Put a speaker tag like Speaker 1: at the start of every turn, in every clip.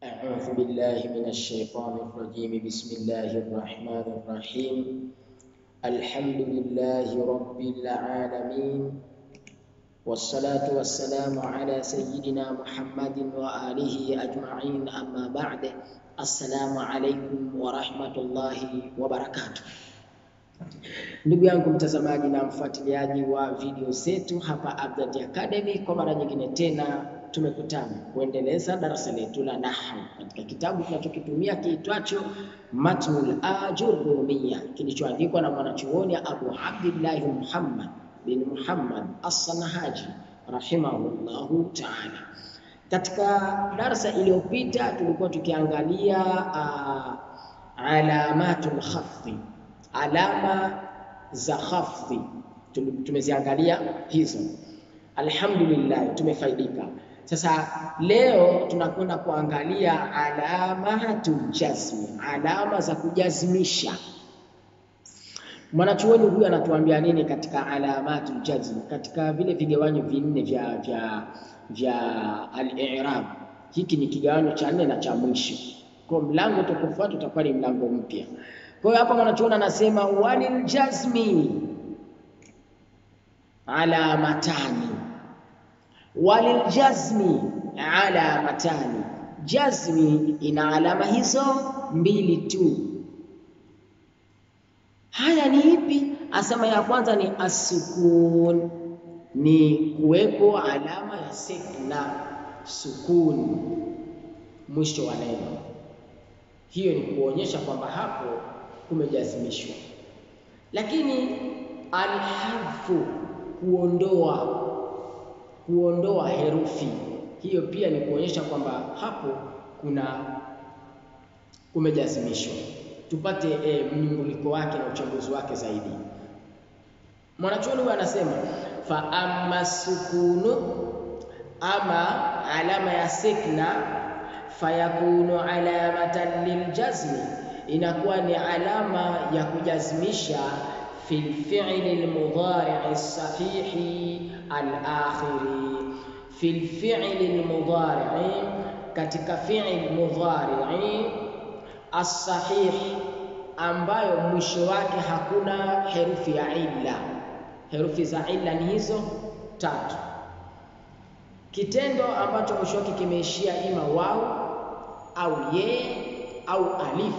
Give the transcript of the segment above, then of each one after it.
Speaker 1: أعوذ بالله من الشيطان الرجيم. بسم الله الرحمن الرحيم. الحمد لله رب العالمين، والصلاة والسلام على سيدنا محمد وآله أجمعين، أما بعد. Assalamu alaikum warahmatullahi wabarakatuh. Ndugu yangu mtazamaji na mfuatiliaji wa video zetu hapa Abdadi Academy, kwa mara nyingine tena tumekutana kuendeleza darasa letu la nahwu katika kitabu tunachokitumia kiitwacho Matnul Ajurumia kilichoandikwa na mwanachuoni Abu Abdillah Muhammad bin Muhammad As-Sanhaji rahimahullahu ta'ala. Katika darasa iliyopita tulikuwa tukiangalia alamatul khafdhi, alama za khafdhi tumeziangalia hizo. Alhamdulillah, tumefaidika. Sasa leo tunakwenda kuangalia alamatul jazmi, alama za kujazmisha. Mwanachuoni huyu anatuambia nini katika alamatul jazmi, katika vile vigawanyo vinne vya al-i'rab? Hiki ni kigawanyo cha nne na cha mwisho. Kwa mlango utakofuata utakuwa ni mlango mpya. Kwa hiyo hapa mwanachuoni anasema walil jazmi alamatani, walil jazmi alamatani. Jazmi ina alama hizo mbili tu. Haya ni ipi? Asema ya kwanza ni asukun, ni kuwepo alama ya sekna, sukun mwisho wa neno. Hiyo ni kuonyesha kwamba hapo kumejazimishwa. Lakini alharfu, kuondoa herufi, hiyo pia ni kuonyesha kwamba hapo kuna kumejazimishwa. Tupate mnyumbuliko wake na uchambuzi wake zaidi. Mwanachuoni huyu anasema fa amma sukunu, ama alama ya sekna, fayakunu alamatan liljazmi, inakuwa ni alama ya kujazmisha fil fi'li almudhari' as-sahihi al-akhiri. Fil fi'li almudhari', katika fi'l mudhari' as-sahih, ambayo mwisho wake hakuna herufi ya illa. Herufi za illa ni hizo tatu. Kitendo ambacho mwisho wake kimeishia ima wau au ye au alif,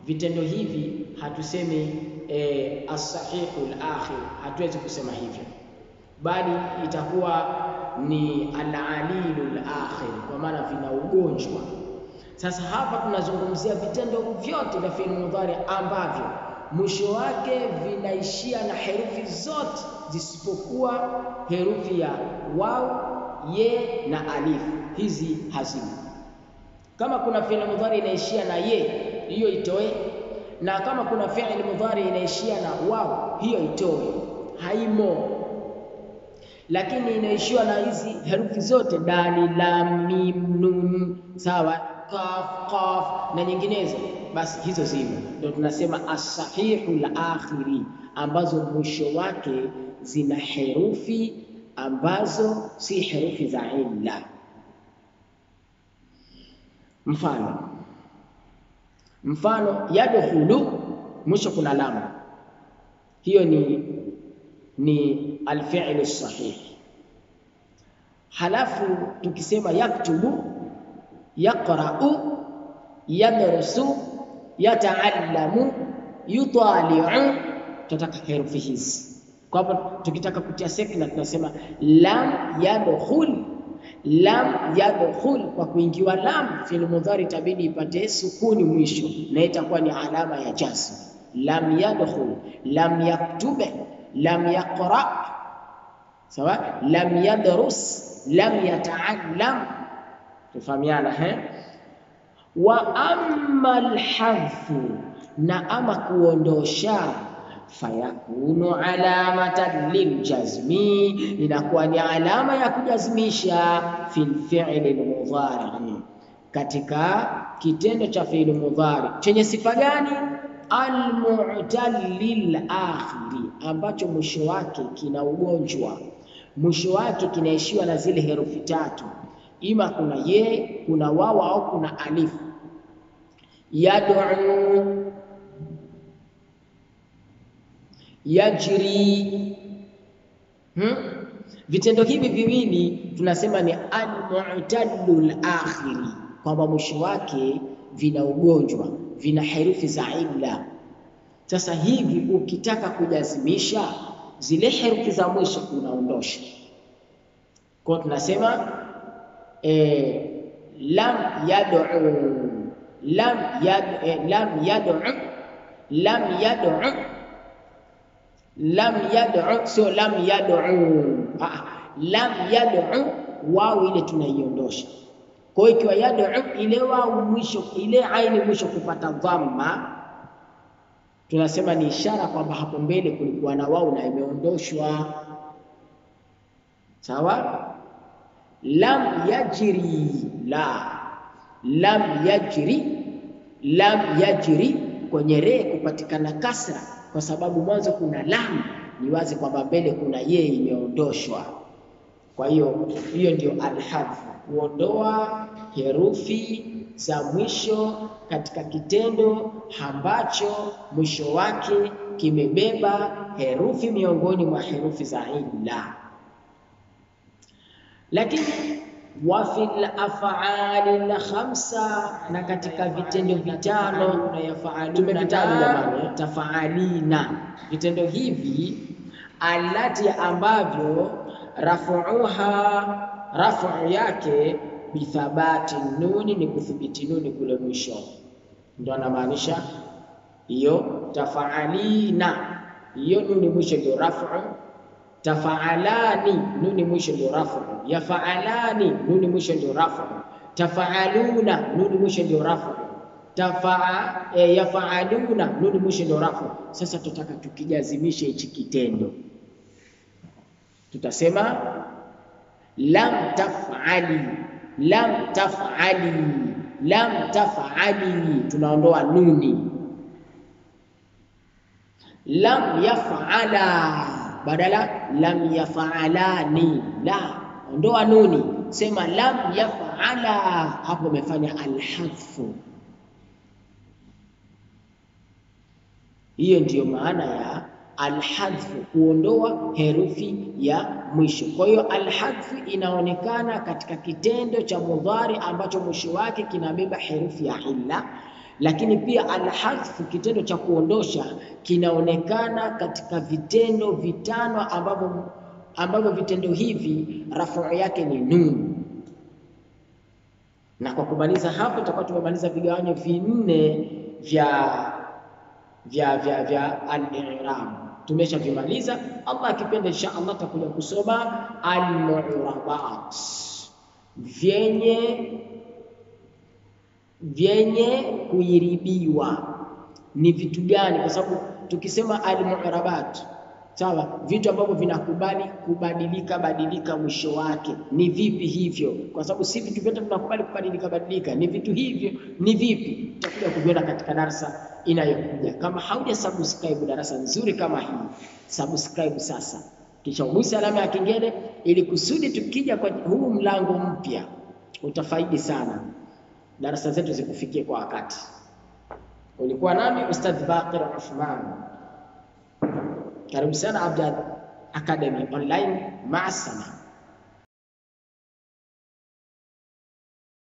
Speaker 1: vitendo hivi hatusemi as-sahihul akhir, hatuwezi kusema hivyo, bali itakuwa ni al-alilul akhir, kwa maana vina ugonjwa. Sasa hapa tunazungumzia vitendo vyote vya fi'il mudhari ambavyo mwisho wake vinaishia na herufi zote zisipokuwa herufi ya wau, ye na alif. Hizi hazimo. Kama kuna fi'il mudhari inaishia na ye, hiyo itoe, na kama kuna fi'il mudhari inaishia na wau, hiyo itoe, haimo. Lakini inaishiwa na hizi herufi zote dali, lam, mim, nun, sawa, kaf, qaf na nyinginezo, basi hizo zimo. Ndio tunasema as-sahihul akhiri, ambazo mwisho wake zina herufi ambazo si herufi za illa. Mfano yadkhulu, mwisho kuna lam, hiyo ni al-fi'l as-sahih. Halafu tukisema yaktubu, yaqra'u, yadrusu, yata'allamu, yutali'u, tutataka herufi hizi. Kwa hapo tukitaka kutia sekna tunasema lam yadkhul, lam yadkhul. Kwa kuingiwa lam, fi'il mudhari itabidi ipate sukuni mwisho, na itakuwa ni alama ya jazm. Lam yadkhul, lam yaktube, lam yaqra, sawa, lam yadrus, lam yata'allam. Tufahamiana he? Wa amma alhadfu, na ama kuondosha, fayakunu alamatan liljazmi, inakuwa ni alama ya kujazmisha fil fi'li almudhari, katika kitendo cha fi'il mudhari chenye sifa gani? Almu'tallil akhiri, ambacho mwisho wake kina ugonjwa, mwisho wake kinaishiwa na zile herufi tatu. Ima kuna ye, kuna wawa au kuna alif. Yad'u, yajri. Vitendo hivi viwili tunasema ni al-mu'tallul akhiri, kwamba mwisho wake vina ugonjwa, vina herufi za illa. Sasa hivi ukitaka kujazimisha zile herufi za mwisho unaondosha. Kwa tunasema lam yad'u, lam yad'u, lam yad'u, lam yad'u, lam yad'u, sio lam yad'u, lam yad'u, wao ile tunaiondosha. Kwa hiyo ikiwa yad'u ile wao mwisho, ile aini mwisho kupata dhamma, tunasema ni ishara kwamba hapo mbele kulikuwa na wao na imeondoshwa. Sawa? Lam yajri, la, lam yajri, lam yajri, kwenye re kupatikana kasra kwa sababu mwanzo kuna lam, ni wazi kwamba mbele kuna ye imeondoshwa. Kwa hiyo hiyo ndio alhadfu, kuondoa herufi za mwisho katika kitendo ambacho mwisho wake kimebeba herufi miongoni mwa herufi za illa. Lakini wa fil af'ali khamsa, na katika vitendo vitano tumevitaja jamani, tafaalina, vitendo hivi alati ambavyo rafuha, rafu yake bithabati nuni, ni kuthibiti nuni kule mwisho, ndio anamaanisha hiyo tafaalina, hiyo nuni mwisho ndio rafu. Tafaalani, nuni mwisho ndio rafu. Yafaalani, nuni mwisho ndio rafu. Tafaaluna, nuni mwisho ndio rafu. Yafaaluna, nuni mwisho ndio rafu. Sasa tutaka tukijazimishe hichi kitendo, tutasema lam tafali, lam tafali, lam tafali, tunaondoa nuni. Lam yafala, badala lam yafalani, la, ondoa nuni, sema lam yafala, hapo umefanya alhadfu. Hiyo ndiyo maana ya alhadfu, kuondoa herufi ya mwisho. Kwa hiyo alhadfu inaonekana katika kitendo cha mudhari ambacho mwisho wake kinabeba herufi ya illa. Lakini pia alhadfu, kitendo cha kuondosha, kinaonekana katika vitendo vitano ambavyo vitendo hivi rafu yake ni nun. Na kwa kumaliza hapo tutakuwa tumemaliza vigawanyo vinne vya al-i'rab. Tumeshavimaliza. Allah akipenda insha Allah tutakuja kusoma al-mu'rabat, vyenye kuiribiwa ni vitu gani? Kwa sababu tukisema al-mu'rabat, sawa, vitu ambavyo vinakubali kubadilika badilika mwisho wake ni vipi hivyo? Kwa sababu si vitu vyote vinakubali kubadilika badilika, ni vitu hivyo ni vipi? Tutakuja kuviona katika darasa inayokuja. Kama hauja subscribe darasa nzuri kama hii, subscribe sasa, kisha uguse alama ya kengele ili kusudi tukija kwa huu mlango mpya utafaidi sana, darasa zetu zikufikie kwa wakati. Ulikuwa nami Ustadh Baqir Uthman. Karibu sana Abjad Academy Online. Maasana.